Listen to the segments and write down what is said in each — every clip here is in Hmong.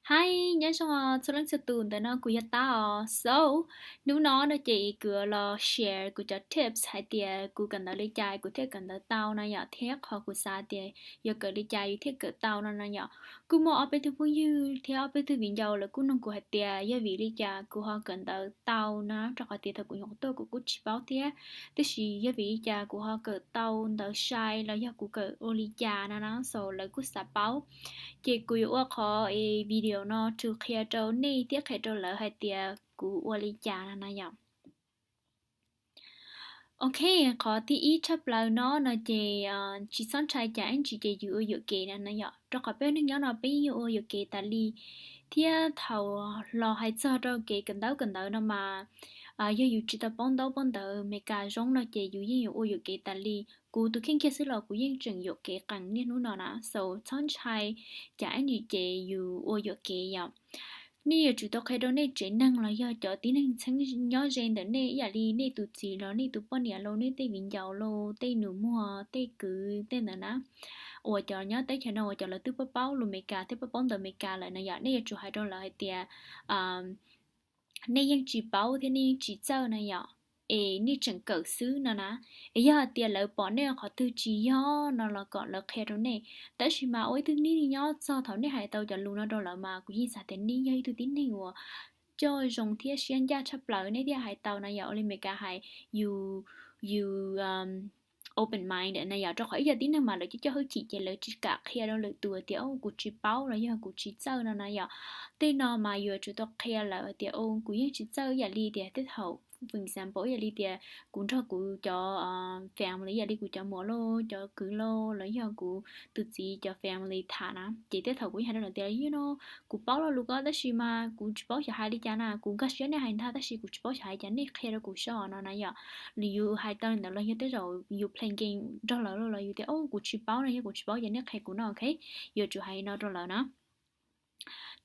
Hi, nyob zoo os txhua leej txhua tus, ntawm no kuv yog Tab os. So, hnub no no ces kuv los share kuv cov tips hais tias kuv kawm ntawv li cas kuv thiaj kawm ntawv tau no yom, thiab qhov kuv xav tias yog kawm li cas yus thiaj kawm tau no no yom. Kuj muaj ob peb tug phooj ywg thiab ob peb tug viv ncaus lawv kuj nug kuv hais tias yog vim li cas kuv ho kawm ntawv tau no, rau qhov tias thaum kuv nyuam qhuav tuaj kuv kuj tsis paub thiab, tiam sis yog vim li cas kuv ho kawm tau ntawv sai los yog kuv kawm ua li cas no na, so lawv kuj xav paub. Ces kuv yuav ua qhov video no rau qhia rau nej thiab qhia rau lawv hais tias kuv ua li cas no na yom. Ok, qhov thib ib tshaj plaws no no ces tsis txhob ntshai cas ib ntsis ces yus ua yuam kev na no yom, rau qhov peb neeg nyob no peb yeej ua yuam kev tas li. Thiab thaum los hais txog rau kev kawm ntawv kawm ntawv no mas yog yus tsis tau paub ntaub paub ntawv Meskas zoo no ces yus yeej yuav ua yuam kev tas li. Kuv tus kheej kiag xwb los kuv yeej tseem yuam kev qees niaj hnub no na, so txhob ntshai cas ib ntsis ces yus ua yuam kev yom. Nej yuav tsum tau qhia rau nej tsev neeg los yog cov tib neeg txheeb nyob ze ntawm nej ib yam li nej tus txiv los nej tus poj niam los nej tej viv ncaus los tej nus muag tej kwv tej ntawd na, uas cov nyob teb chaws no uas cov lawv twb paub paub lus Meskas thiab paub paub ntawv Meskas lawm na yom, nej yuav tsum hais rau lawv hais tias nej yeej tsis paub thiab nej yeej tsis txawj na yom, es nej tseem kawm xwb no na. Es yog hais tias lawv pom nej qhov twg tsis yog no los kom lawv qhia rau nej. Tab sis mas ua ib tug neeg nyob txog thaum nej hais tau cov lus no rau lawv mas kuv yeej xav tias nej yog ib tug tib neeg uas coj zoo thiab siab ncaj tshaj plaws nej thiaj hais tau na yom. Ua li Meskas hais, yus, yus open mind na yom, rau qhov ib co tib neeg mas lawv coj coj hwj chim ces lawv tsis kam qhia rau lwm tus tias kuv tsis paub los yog kuv tsis txawj no na yom. Tej no mas yuav tsum tau qhia lawv tias kuv yeej tsis txawj ib yam li tias tej thaum, for example ib yam li tias kuv nrog kuv cov family ib yam li kuv cov muam los cov kwv los los yog kuv tus txiv cov family tham na, ces tej thaum kuv yeej hais rau lawv tias yog no kuv paub lo lus ko tab sis mas kuv tsis paub xyov hais li cas na, kuv nkag siab nej hais ntag tab sis kuv tsis paub xyov hais cas, nej qhia rau kuv seb no na yom. Yus hais tau li ntawd los yog tej zaum yus play game nrog lawv los yus tias kuv tsis paub no, yog kuv tsis paub ces nej qhia kuv no, ok. Yuav tsum hais no rau lawv na.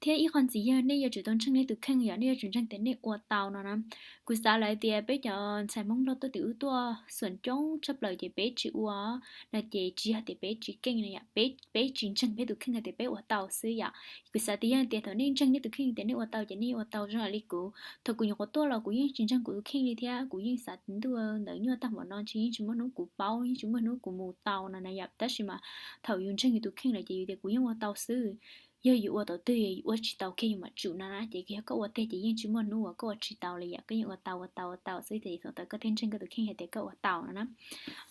Thiab ib qho ntxiv yog nej yuav tsum tau ntseeg nej tus kheej yom, nej yuav tsum ntseeg tias nej ua tau no na. Kuv xav lawv tias peb cov ntxhais Hmoob Nplog tuaj tim ub tuaj xuam coob tshaj plaws ces peb tsis ua no ces tsis yog tias peb tsis keej no yom, peb tsis ntseeg peb tus kheej hais tias peb ua tau xwb yom. Kuv xav tias yog tias thaum nej ntseeg nej tus kheej tias nej ua tau ces nej ua tau zoo li kuv. Thaum kuv nyuam qhuav tuaj los kuv yeej tsis ntseeg kuv tus kheej li thiab kuv yeej xav ntuj ntawm nyuaj tag npaum no tsis, yeej tsis muaj hnub kuv paub, yeej tsis muaj hnub kuv mus tau no na yom. Tab sis mas thaum yus ntseeg yus tus kheej lawm ces yus tias kuv yeej ua tau xwb. Yog yus ua tau twg yus ua tsis tau kiag yus mam tsum no na, ces yog koj ua tiag ces yeej tsis muaj hnub uas koj ua tsis tau li yom, koj yeej ua tau ua tau ua tau xwb ces thaum ntawd koj thiaj ntseeg koj tus kheej hais tias koj ua tau no na.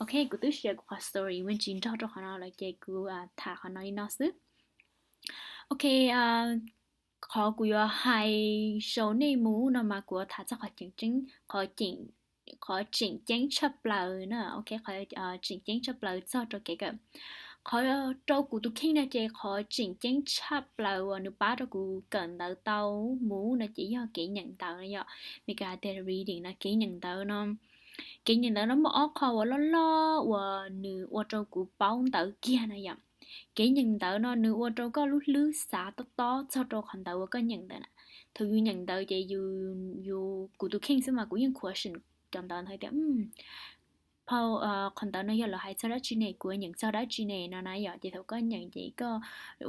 Ok, kuv twb share kuv qhov story me ntsis nrog rau qhov no lawm ces kuv tham qhov no li no xwb. Ok, qhov kuv yuav hais sau nej mus no mas kuv yuav tham txog qhov tseem ceeb, qhov tseem ceeb tshaj plaws na, ok, qhov tseem ceeb tshaj plaws txog rau kev kawm. Qhov rau kuv tus kheej no ces qhov tseem ceeb tshaj plaws uas nws pab rau kuv kawm ntawv tau mus no ces yog kev nyeem ntawv no yom. Meskas hais tias reading no, kev nyeem ntawv no. Kev nyeem ntawv no muaj ob qho uas loj loj uas nws ua rau kuv paub ntawv kiag no yom. Kev nyeem ntawv no nws ua rau koj lub hlwb xav tob tob txog rau qhov ntawv uas koj nyeem ntawd na. Thaum yus nyeem ntawv ces yus, kuv tus kheej xwb mas kuv yeej question cov ntawv ntawd tias, phau, qhov ntawv no yog lawv hais txog dab tsi ne, kuv nyeem txog dab tsi ne no na yom. Ces thaum koj nyeem ces koj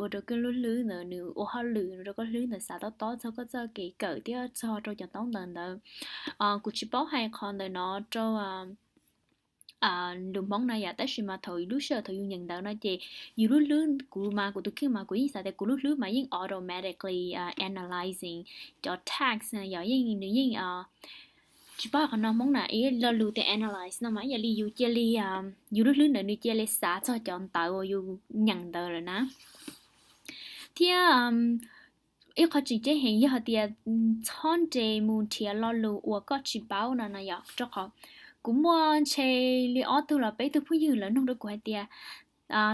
ua rau koj lub hlwb ntawd nws ua hauj lwm ua rau koj hlwb ntawd xav tob tob txog koj txoj kev kawm thiab txog rau cov ntaub ntawv ntawd. Kuv tsis paub hais qhov ntawm no rau lus Hmoob na yom, tab sis mas thaum lub sij hawm thaum yus nyeem ntawv no ces yus lub hlwb, kuv mas kuv tus kheej mas kuv yeej xav tias kuv lub hlwb mas yeej automatically analyzing cov text na yom, yeej nws yeej, tsis paub qhov no Hmoob na, lo lus tias analyze no mas ib yam li yus cia li, yus lub hlwb ntawd nws cia li xav txog cov ntawv uas yus nyeem ntawd lawm na. Thiab ib qho tseem ceeb heev yog hais tias txhob nres mus nrhiav lo lus uas koj tsis paub no na yom, rau qhov kuv muaj ntshe li ob tug los peb tug phooj ywg lawv nug rau kuv hais tias,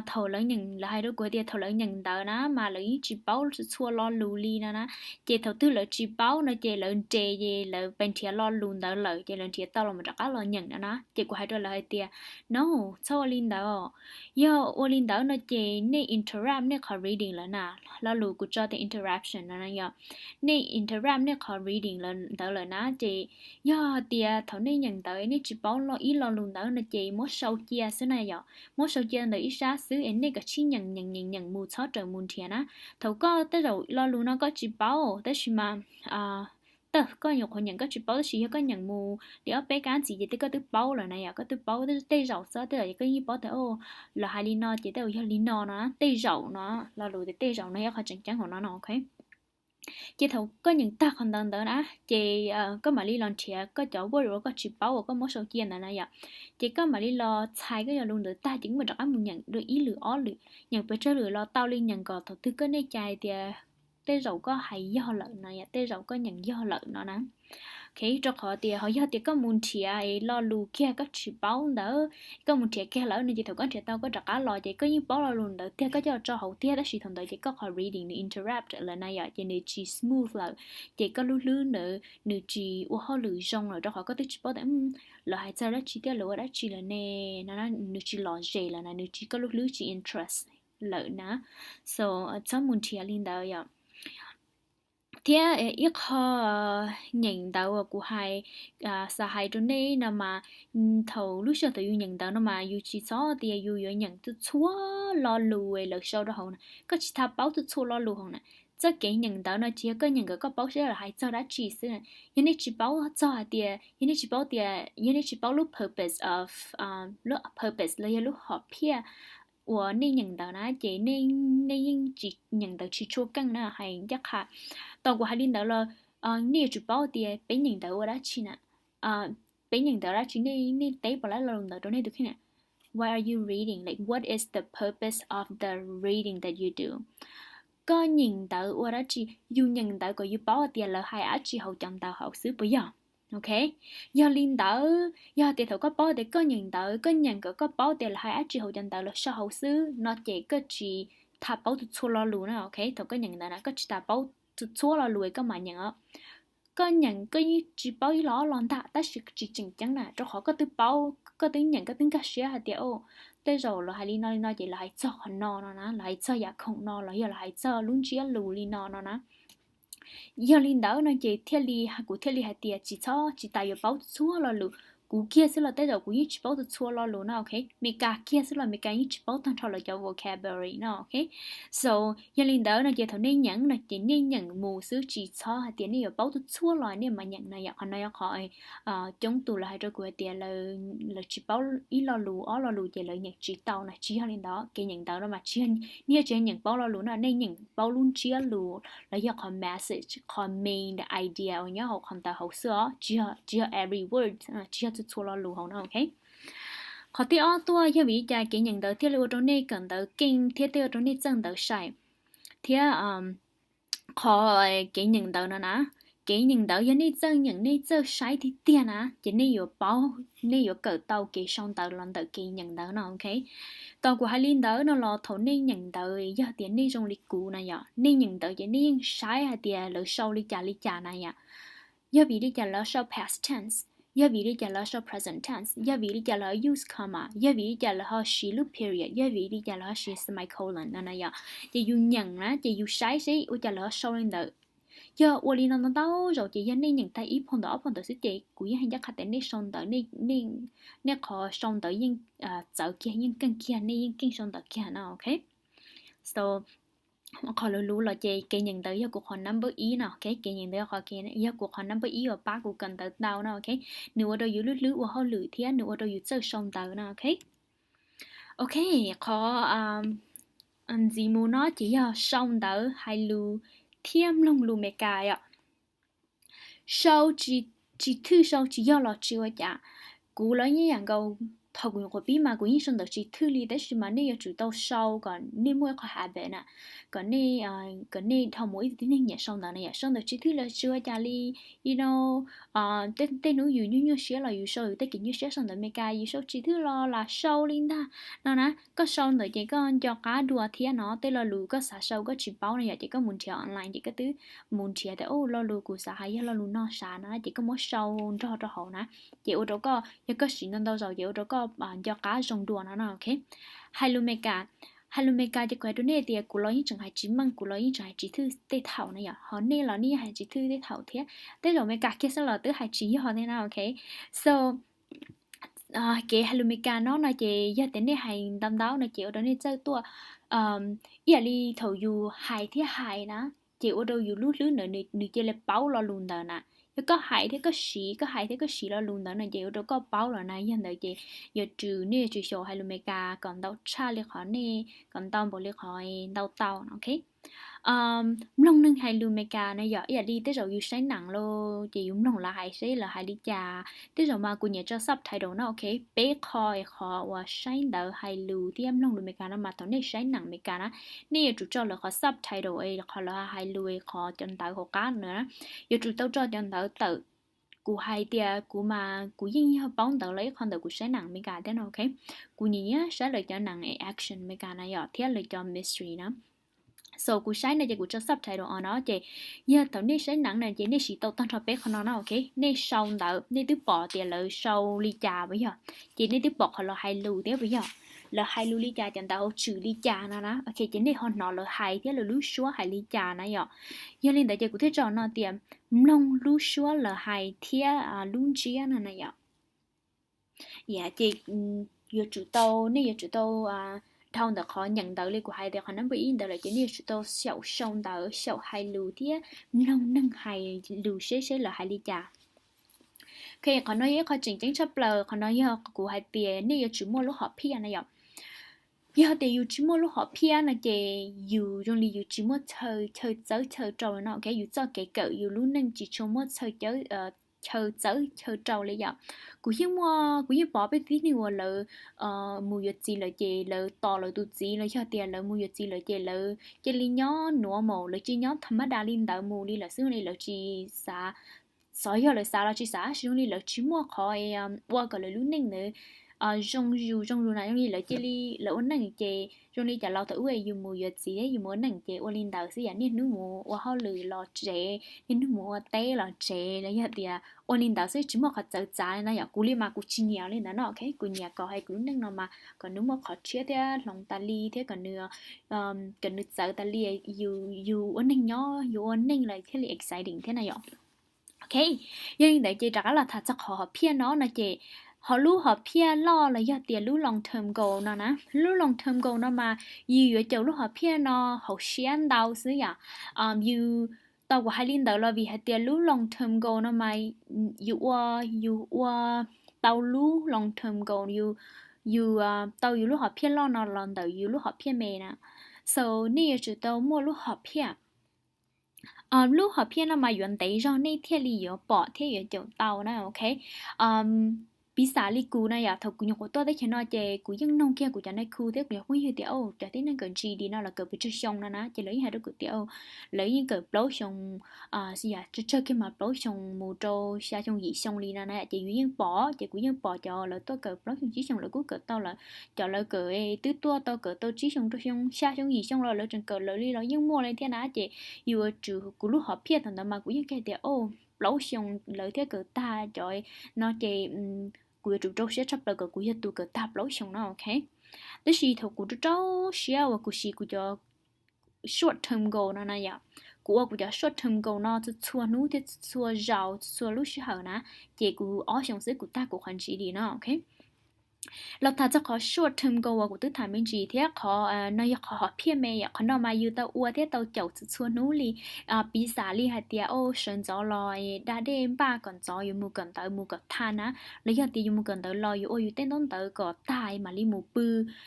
thaum lawv nyeem, lawv hais rau kuv hais tias thaum lawv nyeem ntawv na mas lawv yeej tsis paub txhua lo lus li no na. Ces thaum twg lawv tsis paub no ces lawv nres ces lawv pes nrhiav lo lus ntawd lawm ces lawv nrhiav tau los mus rov qab los nyeem no na. Ces kuv hais rau lawv hais tias, no, txhob ua li ntawd. Yog ua li ntawd no ces nej interrupt nej qhov reading lawm na. Lo lus kuv tso tias interruption no na yom. Nej interrupt nej qhov reading ntawd lawm na ces yog tias thaum nej nyeem ntawv nej tsis paub ib lo lus ntawd no ces muab sau cia xwb na yom. Muab sau cia ntawm ib sab xwb es nej kav tsij nyeem nyeem nyeem nyeem mus txhob rawm mus nrhiav na. Thaum koj tej zaum lo lus no koj tsis paub tab sis mas tawm koj nyuam qhuav nyeem koj tsis paub tab sis yog koj nyeem mus li ob peb kab ntxiv ces tej koj twb paub lawm na yom, koj twb paub tej zaum xwb tej zaum koj yeej paub tias o lawv hais li no ces tej zaum yog li no no, tej zaum no, lo lus tias tej zaum no yog qhov tseem ceeb hauv no no, ok. Ces thaum koj nyeem tag qhov ntawd ntawd na ces koj mam li los nrhiav koj cov word uas koj tsis paub uas koj muab sau cia ntawd na yom. Ces koj mam li los txhais koj cov lus ntawd tag ces koj mam rov qab mus nyeem dua ib lwm ob lwm, nyeem pes tsawg lwm los tau li nyeem kom thaum twg koj nej cai tias tej zaum koj hais yog lawm no yom, tej zaum koj nyeem yog lawm no na. Ok, rau qhov tias ho yog tias koj mus nrhiav lo lus kiag koj tsis paub ntawd, koj mus nrhiav kiag lawm no ces thaum koj nrhiav tau koj rov qab los ces koj yeej paub lo lus ntawd tiag koj coj tso hauv tiag tab sis thaum ntawd ces koj qhov reading nws interrupt lawm na yom, ces nws tsis smooth lawm, ces koj lub hlwb ntawd nws tsis ua hauj lwm zoo lawm rau qhov koj twb tsis paub tias lawv hais txog dab tsi thiab lawv ua dab tsi lawm ne, no nws tsis lom zem lawm na, nws tsis, koj lub hlwb tsis interest lawm na. So txhob mus nrhiav li ntawd yom. Thiab ib qho nyeem ntawv uas kuv hais, xav hais rau nej no mas, thaum lub sij hawm thaum yus nyeem ntawv no mas yus tsis txhob tias yus yuav nyeem txhua txhua lo lus lawv sau rau hauv na, koj tsis tas paub txhua txhua lo lus hauv na. Txoj kev nyeem ntawv no tsis yog koj nyeem kom koj paub seb lawv hais txog dab tsi xwb. Yog nej tsis paub txog hais tias, yog nej tsis paub tias, yog nej tsis paub lub purpose of, lub purpose los yog lub hom phiaj uas nej nyeem ntawv na ces nej yeej tsis, nyeem ntawv tsis tshua keej na, hais ncaj qha. Tau kuv hais li ntawd los nej yuav tsum paub tias peb nyeem ntawv ua dab tsi na. Peb nyeem ntawv dab tsi, nej teb puas laib lo lus ntawd rau nej tus kheej na. Why are you reading? Like, what is the purpose of the reading that you do? Koj nyeem ntawv ua dab tsi? Yus nyeem ntawv kom yus paub tias lawv hais dab tsi hauv cov ntawv hauv xwb puas yog? Ok, yog li ntawd yog tias thaum koj paub tias koj nyeem ntawv, koj nyeem kom koj paub tias lawv hais dab tsi hauv cov ntawv lawv sau hauv xwb no ces koj tsis tas paub txhua txhua lo lus na. Ok, thaum koj nyeem ntawv na koj tsis tas paub txhua txhua lo lus koj mam nyeem os. Koj nyeem koj yeej tsis paub ib lo ob lo ntag tab sis tsis tseem ceeb na, rau qhov koj twb paub, koj twb nyeem koj twb nkag siab hais tias o tej zaum lawv hais li no li no ces lawv hais txog qhov no no na, lawv hais txog yam khoom no los yog lawv hais txog lub ntsiab lus li no no na. Yog li ntawd no ces thiaj li, kuv thiaj li hais tias tsis txhob, tsis tas yuav paub txhua lo lus. Kuv kiag xwb los tej zaum kuv yeej tsis paub txhua txhua lo lus na, ok. Meskas kiag xwb los Meskas yeej tsis paub tag nrho lawv cov vocabulary no, ok. So yog li ntawd no ces thaum nej nyeem no ces nej nyeem mus xwb tsis txhob hais tias nej yuav paub txhua txhua lo nej mam nyeem na yom. Qhov no yog qhov coob tus lawv hais rau kuv hais tias lawv tsis paub ib lo lus ob lo lus ces lawv nyeem tsis tau na, tsis yog li ntawd. Kev nyeem ntawv no mas tsis yog, nej tsis yog nyeem paub lo lus no, nej nyeem paub lub ntsiab lus los yog qhov message, qhov main idea uas nyob hauv qhov ntawv hauv xwb os, tsis yog every word, tsis yog txhua txhua lo lus hauv no, ok. Qhov thib ob tuaj yog vim li cas kev nyeem ntawv thiaj li ua rau nej kawm ntawv keej thiab thiaj ua rau nej txawj ntawv sai thiab qhov kev nyeem ntawv no na, kev nyeem ntawv yog nej txawj nyeem nej txawj saib tiag tiag na ces nej yuav paub, nej yuav kawm tau kev sau ntawv los ntawm kev nyeem ntawv no, ok. Tau kuv hais li ntawd no los thaum nej nyeem ntawv yog tias nej zoo li kuv na yom, nej nyeem ntawv ces nej yeej saib hais tias lawv sau li cas li cas na yom. Yog vim li cas lawv sau past tense, yog vim li cas lawv sau present tense, yog vim li cas lawv use comma, yog vim li cas lawv ho siv lub period, yog vim li cas lawv ho siv semicolon no na yom. Ces yus nyeem na ces yus saib seb ua cas lawv ho sau li ntawd. Yog ua li no ntau ntau zaus ces yog nej nyeem tag ib phau ntawv ob phau ntawv xwb ces kuv yeej hais ncaj qha tias nej sau ntawv, nej qhov sau ntawv yeej txawv kiag, yeej keej kiag, nej yeej keej sau ntawv kiag no, ok. So qhov luv luv los ces kev nyeem ntawv yog kuv qhov number ib no, ok. Kev nyeem ntawv yog kuv qhov number ib uas pab kuv kawm ntawv tau no, ok. Nws ua rau yus lub hlwb ua hauj lwm thiab nws ua rau yus txawj sau ntawv no, ok. Ok, qhov ntxiv mus no ces yog sau ntawv, hais lus thiab mloog lus Meskas yom. Sau tsis thwj, sau tsis yog los tsis ua cas. Kuv los yeej yam nkaus, thaum kuv nyuam qhuav pib mas kuv yeej sau ntawv tsis thwj li tab sis mas nej yuav tsum tau sau kom nej muaj ib qho habit na, kom nej, kom nej dhau mus ib tug tib neeg nyiam sau ntawv na yom. Sau ntawv tsis thwj los tsis ua cas li, you know, tej hnub yus nyuaj nyuaj siab los yus sau yus tej kev nyuaj siab, sau ntawv Meskas yus sau tsis thwj los lam sau li ntag no na. Koj sau ntawd ces koj nco qab dua thiab no, tej lo lus koj xav sau koj tsis paub na yom, ces koj mus nrhiav online ces koj twb mus nrhiav tias o lo lus kuv xav hais yog lo lus no sav no ces koj muab sau nrog rau hauv na, ces ua rau koj, yog koj siv ntau ntau zaus ces ua rau koj nco qab zoo dua no no, ok. Hais lus Meskas, hais lus Meskas ces kuv hais rau nej tias kuv los yeej tseem hais tsis meej, kuv los yeej tseem hais tsis thwj tej thaum na yom, ho nej los nej yeej hais tsis thwj tej thaum thiab. Tej zaum Meskas kiag xwb los twb hais tsis yog thiab na, ok. So kev hais lus Meskas no no ces yog tias nej hais ntau ntau no ces ua rau nej txawj tuaj, ib yam li thaum yus hais thiab hais na, ces ua rau yus lub hlwb ntawd nws cia li paub lo lus ntawd na. Yog koj hais thiab koj siv, koj hais thiab koj siv lo lus ntawd no ces ua rau koj paub lawm na. Yog ntawd ces yuav tsum, nej yuav tsum xyaum hais lus Meskas kom ntau tshaj li qhov nej, kom ntau npaum li qhov ntau tau no, ok. Mloog neeg hais lus Meskas na yom, ib yam li tej zaum yus saib neem los ces yus mloog lawv hais seb lawv hais li cas. Tej zaum mas kuv nyiam tso subtitle no, ok. Peb qho es qhov uas saib ntawv hais lus thiab mloog lus Meskas no mas thaum nej saib neem Meskas na, nej yuav tsum tso lawv qhov subtitle es qhov lawv hais lus es qhov cov ntawv hauv qab na, yuav tsum tau tso cov ntawv tawm. Kuv hais tias kuv mas kuv yeej yog paub ntawv los ib qho ntawm kuv saib neem Meskas thiab no, ok. Kuv nyiam nyiam saib lawv cov neem action Meskas na yom, thiab lawv cov mystery na. So kuv saib no ces kuv tso subtitle on no ces yog thaum nej saib neem no ces nej siv tau tag nrho peb qho no na, ok. Nej sau ntawv nej twb pom tias lawv sau li cas puas yog, ces nej twb pom qhov lawv hais lus thiab puas yog, lawv hais lus li cas, cov ntawv hauv tshwm li cas no na, ok. Ces nej ho hnov lawv hais thiab lawv lub suab hais li cas na yom. Yog li ntawd ces kuv thiaj tso no tias mloog lub suab lawv hais thiab lub ntsiab no na yom. Ces yuav tsum tau, nej yuav tsum tau dhau ntawm qhov nyeem ntawv li kuv hais tias qhov number ib ntawd lawm ces nej yuav tsum tau xyaum sau ntawv, xyaum hais lus thiab mloog neeg hais lus seb seb lawv hais li cas. Ok, qhov no yog ib qho tseem ceeb tshaj plaws, qhov no yog kuv hais tias nej yuav tsum muaj lub hom phiaj na yom. Yog tias yus tsis muaj lub hom phiaj no ces yus zoo li yus tsis muaj chaw txawb chaw rau no, ok. Yus txoj kev kawm yus lub neej tsis tshua muaj chaw txawb chaw rau li yom. Kuv yeej muaj, kuv yeej pom peb tib neeg uas lawv mus yuav txiv lawm ces lawv tos lawv tus txiv los yog tias lawv mus yuav txiv lawm ces lawv cia li nyob nuav mus, lawv cia li nyob tham ma da li ntawd mus li lawm xwb, zoo li lawv tsis xav, xyov yog lawv xav los tsis xav, zoo li lawv tsis muaj qhov ua kom lawv lub neej ntawd zoo zus zoo zus na, zoo li lawv cia li, lawv ua neej ces zoo li cov laus thaum ub yus mus yuav txiv yus mus ua neej ces ua li ntawd xwb yom, niaj hnub mus ua hauj lwm los tsev, niaj hnub mus ua teb los tsev los yog tias ua li ntawd xwb tsis muaj qhov txawv txav li no yom. Kuv li mas kuv tsis nyiam li ntawd no, ok. Kuv nyiam kom hais kuv lub neej no mas kom nws muaj qhov tshiab thiab hloov tas li thiab kom nws, kom nws txawv tas li, yus, yus ua neej nyob, yus ua neej lawm thiaj li exciting thiab na yom. Ok, yog li ntawd ces rov qab los tham txog qhov hom phiaj no no ces ho lub hom phiaj loj los yog tias lub long term goal no na, lub long term goal no mas yus yuav caum lub hom phiaj no hauv siab ntau xwb yom. Yus tau kuv hais li ntawd los vim hais tias lub long term goal no mas yus ua, yus ua tau lub long term goal, yus, yus tau yus lub hom phiaj loj no los ntawm yus lub hom phiaj me na. So nej yuav tsum tau muaj lub hom phiaj. Lub hom phiaj no mas yuav ntev zog nej thiaj li yuav pom thiab yuav caum tau na, ok. Piv xam li kuv na yom, thaum kuv nyuam qhuav tuaj teb chaws no ces kuv yeej noog kiag kuv cov nais khu thiab kuv cov phooj ywg tias, o, cov tib neeg kawm G E D no lawv kawm pes tsawg xyoo no na, ces lawv yeej hais rau kuv tias, o, lawv yeej kawm plaub xyoo, tsawg tsawg kiag mas plaub xyoo mus rau xya xyoo yim xyoo li no na, ces yus yeej pom, ces kuv yeej pom cov lawv tuaj kawm plaub xyoo tsib xyoo lawv kuj kawm tau lawm, cov lawv kawm twb tuaj tau kawm tau tsib xyoo rau xyoo xya xyoo yim xyoo los lawv tseem kawm lawv li los yeej muaj li thiab na, ces yus yuav tsum, kuv lub hom phiaj thaum ntawd mas kuv yeej hais tias, o, plaub xyoo lawv thiaj kawm tag cov no ces kuv yuav tsum rau siab tshaj plaws kom kuv yog tus kawm tag plaub xyoo no, ok. Tab sis thaum kuv rau rau siab uas kuv siv kuv cov short term goal no na yom, kuv ua kuv cov short term goal no txhua txhua hnub thiab txhua txhua zaus txhua txhua lub sij hawm na, ces kuv ob xyoo xwb kuv tag kuv qhov G E D no, ok. Los tham txog qhov short term goal uas kuv twb tham me ntsis thiab qhov no yog qhov hom phiaj me yom, qhov no mas yus tau ua thiab tau caum txhua txhua hnub li. Piv xam li hais tias, o, sawv ntxov los da dej npaj kom ntxov yuav mus kawm ntawv mus kom tag na, los yog tias yus mus kawm ntawv los yus ua yus tej ntaub ntawv kom tag mam li mus pw.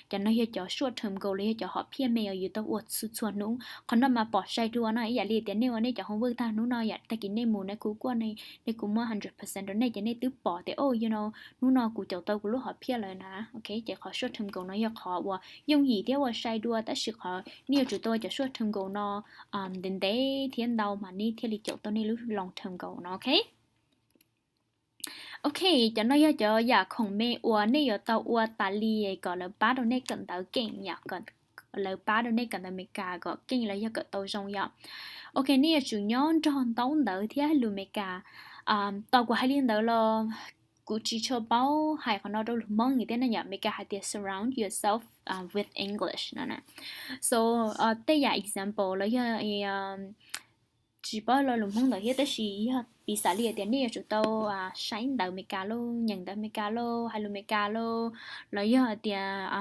Cov no yog cov short term goal los yog cov hom phiaj me uas yus tau ua txhua txhua hnub. Qhov no mas pom sai dua no, ib yam li tias nej ua nej cov homework tag hnub no yom, tag kis nej mus nej kuj kuaj, nej kuj muab hundred percent rau nej ces nej twb pom tias, o, yog no, hnub no kuv caum tau kuv lub hom phiaj lawm na, ok. Ces qhov short term goal no yog qhov uas yooj yim thiab ua sai dua, tab sis qhov nej yuav tsum tau cov short term goal no ntev ntev thiab ntau mas nej thiaj li caum tau nej lub long term goal no, ok. Ok, cov no yog cov yam khoom me uas nej yuav tau ua tas li kom lawv pab rau nej kawm ntawv keej yom, kom lawv pab rau nej kawm ntawv Meskas kom keej los yog kawm tau zoo yom. Ok, nej yuav tsum nyob nrog ntaub ntawv thiab lus Meskas. Tau kuv hais li ntawd los kuv tsis tshua paub hais qhov no rau lus Hmoob thiab na yom, Meskas hais tias surround yourself with English no na. So tej yam example los yog tsis paub lo lus Hmoob ntawd thiab, tab sis yog Piv xam li tias nej yuav tsum tau saib ntawv Amelikas lauj, nyeem ntawv Amelikas lauj, hais lus Amelikas lauj, los yog hais tias,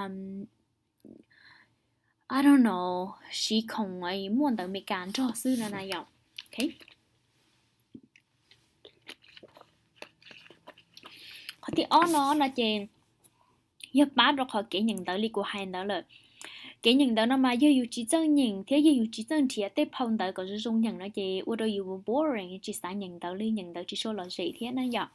I don't know, siv khoom muaj ntawv Amelikas nrog xwb no na yom. Qhov thib ob no no ces yog pab rau qhov kev nyeem ntawv li kuv hais ntawd lawm. Kev nyeem ntawv no mas yog yus tsis txawj nyeem thiab yog yus tsis txawj nrhiav tej phau ntawv kom zoo zoo nyeem no ces ua rau yus boring, tsis xav nyeem ntawv li, nyeem ntawv tsis tshua lom zem thiab na yom.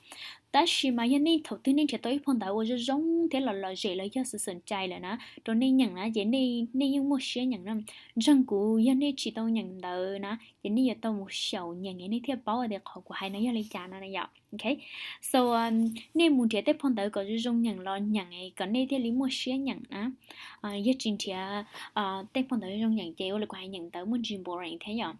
Tab sis mas yog nej thaum twg nej nrhiav tau ib phau ntawv uas zoo zoo thiab lom lom zem los yog xwm xwm cai lawm na, rau nej nyeem na ces nej yeej muaj siab nyeem na. Ntseeg kuv, yog nej tsis tau nyeem ntawv na ces nej yuav tau mus xyaum nyeem nej thiaj paub tias qhov kuv hais no yog li cas no na yom. So nej mus nrhiav tej phau ntawv kom zoo zoo nyeem los nyeem kom nej thiaj li muaj siab nyeem na. Yog tsis nrhiav tej phau ntawv zoo zoo nyeem ces ua li kuv hais, nyeem ntawv muaj ntsis boring thiab yom.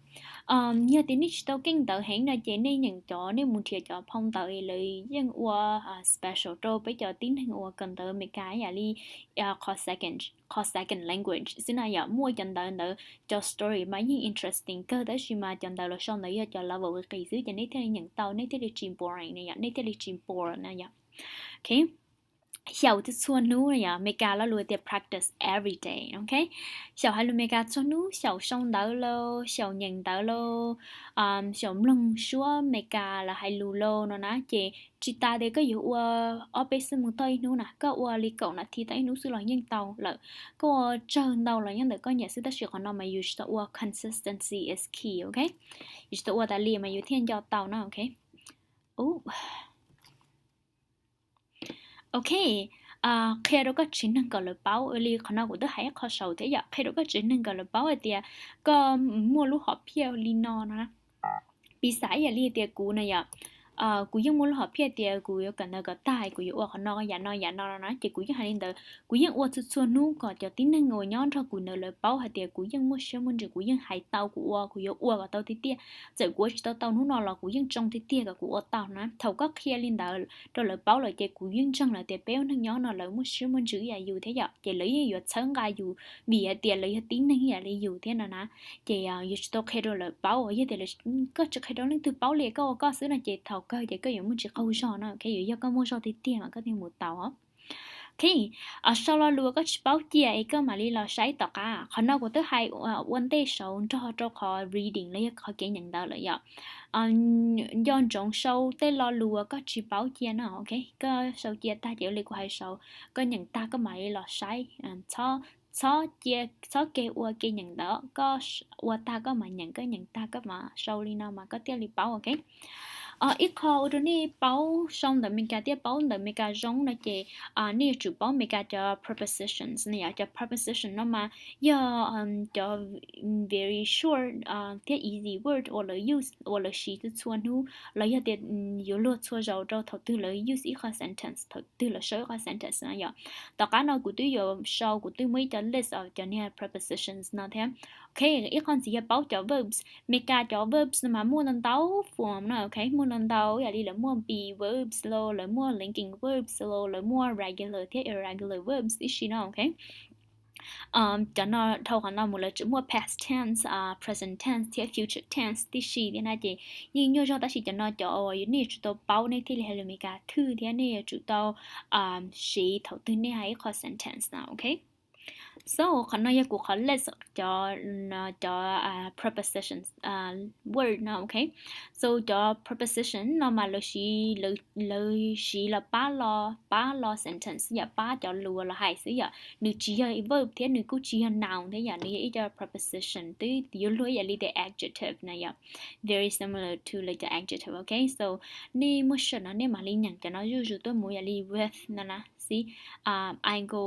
Yog tias nej tsis tau keej ntawv heev no ces nej nyeem cov, nej mus nrhiav cov phau ntawv lawv yeej ua special rau peb cov tib neeg uas kawm ntawv Amelikas yam li qhov second language xwb na yom. Muaj cov ntawv ntawd cov story mas yeej interesting kawg tab sis mas cov ntawv lawv sau ntawd yog cov level qis qis xwb ces nej thiaj li nyeem tau, nej thiaj li tsis boring na yom, nej thiaj li tsis bored na yom. Xyaum txhua txhua hnub na yom, Amelikas lo lus tias practice every day, ok. Xyaum hais lus Amelikas txhua hnub, xyaum sau ntawv lauj, xyaum nyeem ntawv lauj, xyaum mloog suab Amelikas lawv hais lus lauj no na ces tsis tas tias koj yuav ua ob peb xuab moos toj ib hnub na, koj ua li kaum nas this toj ib hnub xwb los yeej tau lawm. Koj ua tsawg ntau los nyob ntawm koj nyiam xwb tab sis qhov no mas yus tsis tau ua, consistency is key, ok. Yus tsis tau ua tas li mas yus thiaj nco tau na, ok. Ok, qhia rau koj tsev neeg kom lawv paub, li qhov no kuv twb hais ib qho saud thiab yom, qhia rau koj tsev neeg kom lawv paub hais tias koj muaj lub hom phiaj li no no na. Piv xam ib yam li tias kuv na yom, kuv yeej muaj lub hom phiaj tias kuv yuav kawm ntawv kom tag kuv yuav ua qhov no yam no yam no no na ces kuv yeej hais li ntawd, kuv yeej ua txhua txhua hnub kom cov tib neeg uas nyob nrog kuv ntawd lawv paub hais tias kuv yeej muaj siab muaj ntsws, kuv yeej hais tau, kuv ua, kuv yuav ua kom tau tiag tiag. Txawm kuv ua tsis tau tau hnub no los kuv yeej tsoo tiag tiag kom kuv ua tau na. Thaum koj qhia li ntawd rau lawv paub lawm ces kuv yeej ntseeg lawm tias peb ua neej nyob no lawv muaj siab muaj ntsws ib yam yus thiab yom, ces lawv yeej yuav txhawb nqa yus vim hais tias lawv yog tib neeg ib yam li yus thiab no na. Ces yus tsis tau qhia rau lawv paub, yog tias koj tsis qhia rau leej twg paub li, koj ua koj xwb no ces thaum kawg ces koj yuav muaj tsis qaug zog no, ok, yuav yog koj muaj zog tiag tiag mas koj thiaj mus tau. Ok, sau lo lus uas koj tsis paub cia es koj mam li los saib tom qab. Qhov no kuv twb hais ua ntej saud nrog rau qhov reading los yog qhov kev nyeem ntawv lawm yom. Nco ntsoov sau tej lo lus uas koj tsis paub cia no, ok, koj sau cia tag ces ua li kuv hais saud, koj nyeem tag koj mam li los saib. Txhob cia, txhob ke ua ke nyeem ntawv, koj ua tag koj mam nyeem, koj nyeem tag koj mam sau li no mas koj thiaj li paub, ok. Ib qho ua rau nej paub sau ntawv Amelikas thiab paub ntawv Amelikas zoo no ces nej yuav tsum paub Amelikas cov prepositions na yom. Cov preposition no mas yog cov very short thiab easy word uas lawv use, uas lawv siv txhua txhua hnub los yog tias yuav luag txhua zaus rau thaum twg lawv use ib qho sentence, thaum twg lawv sau ib qho sentence no yom. Tom qab no kuv twb yuav sau, kuv twb muaj ib co list of cov niag prepositions no thiab. Ok, ib qho ntxiv yog paub cov verbs. Amelikas cov verbs no mas muaj ntau ntau form no, ok, muaj ntau ntau yam li lawv muaj be verbs los, lawv muaj linking verbs los, lawv muaj regular thiab irregular verbs tib si no, ok. Cov no dhau qhov no mus lawv tseem muaj past tense, present tense thiab future tense tib si thiab na ces yeej nyuaj zog tab sis cov no cov uas nej yuav tsum tau paub nej thiaj li hais lus Amelikas thwj thiab nej yuav tsum tau siv thaum twg nej hais ib qho sentence no, ok. So qhov no yog kuv qhov list cov, cov prepositions word no, ok. So cov preposition no mas lawv siv, lawv siv los pab lo, pab lo sentence xwb yom, pab cov lus los hais xwb yom. Nws tsis yog verb thiab nws kuj tsis yog noun thiab yom, nws yog ib co preposition twb yuav luag ib yam li tias adjective na yom. Very similar to lawv cov adjective, ok. So nej muaj search no nej mam li nyeem cov no zuj zus tuaj mus yam li with no na, xib, I go,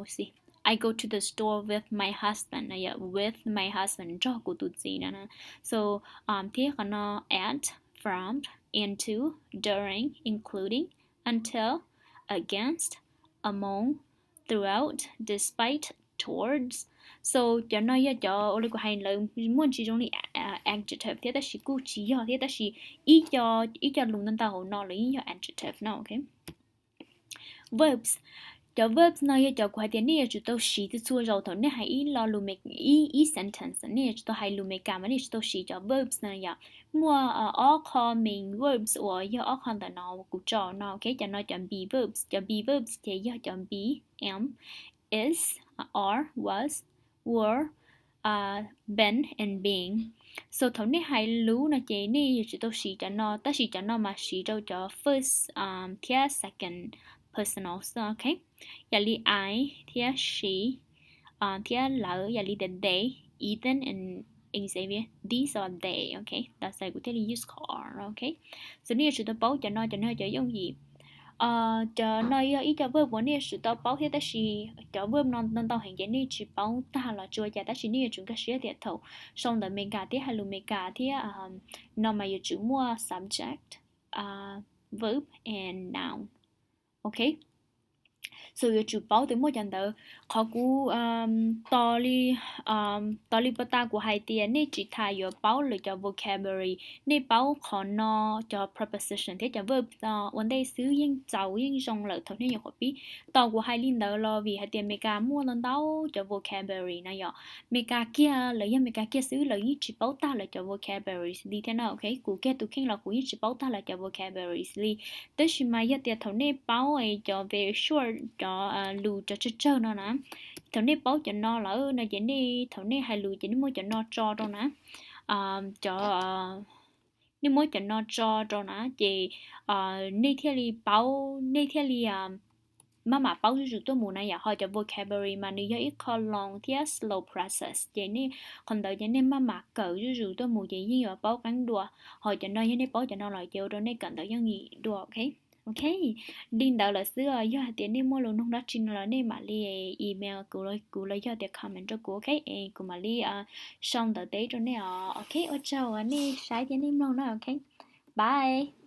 xib, I go to the store with my husband no yom, with my husband nrog kuv tus txiv no na. So thiab qhov no at, from, into, during, including, until, against, among, throughout, despite, towards. So cov no yog cov ua li kuv hais lawv muaj ntsis zoo li adjective thiab tab sis kuj tsis yog thiab tab sis ib co, ib co lus ntau ntau hauv no lawv yeej yog adjective no, ok. Verbs, Cov verbs no yog cov kuv hais tias nej yuav tsum tau siv txhua txhua zaus thaum nej hais ib lo lus Me, ib, ib sentence, nej yuav tsum tau hais lus Meskas mas nej yuav tsum tau siv cov verbs no yom. Muaj ob qho main verbs uas yog ob qho ntawm no kuv tso no, ok, cov no cov be verbs, cov be verbs ces yog cov be, am, is, are, was, were, been and being. So thaum nej hais lus no ces nej yuav tsum tau siv cov no, tab sis cov no mas siv rau cov first thiab second personal xwb, ok. Yam li I thiab she thiab lawv, yam li tias they, Ethan and Xavier, these are they, ok. That's why kuv thiaj li use qhov are, ok. So nej yuav tsum tau paub cov no, cov no yog cov yooj yim. Cov no yog ib co verb uas nej yuav tsum tau paub thiab, tab sis cov verb no ntau ntau heev ces nej tsis paub tag los tsis ua cas, tab sis nej yuav tsum nkag siab tias thaum sau ntawv Meskas thiab hais lus Meskas thiab no mas yuav tsum muaj subject, verb and noun, ok. So yuav tsum paub tias muaj cov ntawd. Qhov kuv tos li, tos li puag ta kuv hais tias nej tsis tas yuav paub lawv cov vocabulary, nej paub qhov no, cov preposition thiab cov verb ua ntej xwb yeej txaus yeej zoo lawm thaum nej nyuam qhuav pib. Tos kuv hais li ntawd los vim hais tias Meskas muaj ntau ntau cov vocabulary no yom. Meskas kiag, lawv yog Meskas kiag xwb lawv yeej tsis paub tag lawv cov vocabularies li thiab no, ok. Kuv kiag tus kheej los kuv yeej tsis paub tag lawv cov vocabularies li. Tab sis mas yog tias thaum nej paub cov very short, cov lus cov tsawg tsawg no na, thaum nej paub cov no lawm no ces nej thaum nej hais lus ces nej muab cov no tso rau na, cov, nej muab cov no tso rau na ces nej thiaj li paub, nej thiaj li maj mam paub zuj zus tuaj mus na yom. Ho cov vocabulary mas nws yog ib qho long thiab slow process ces nej, qhov ntawd ces nej maj mam kawm zuj zus tuaj mus ces yeej yuav paub qeeb dua. Ho cov no yog nej paub cov no lawm ces ua rau nej kawm ntawv yooj yim dua, ok. Ok, li ntawd lawm xwb os. Yog hais tias nej muaj lus nug dab tsi no los nej mam li email kuv, kuv los yog tias comment rau kuv, ok, es kuv mam li sau ntawv teb rau nej os. Ok, ua tsaug uas nej saib thiab nej mloog na, ok, bye.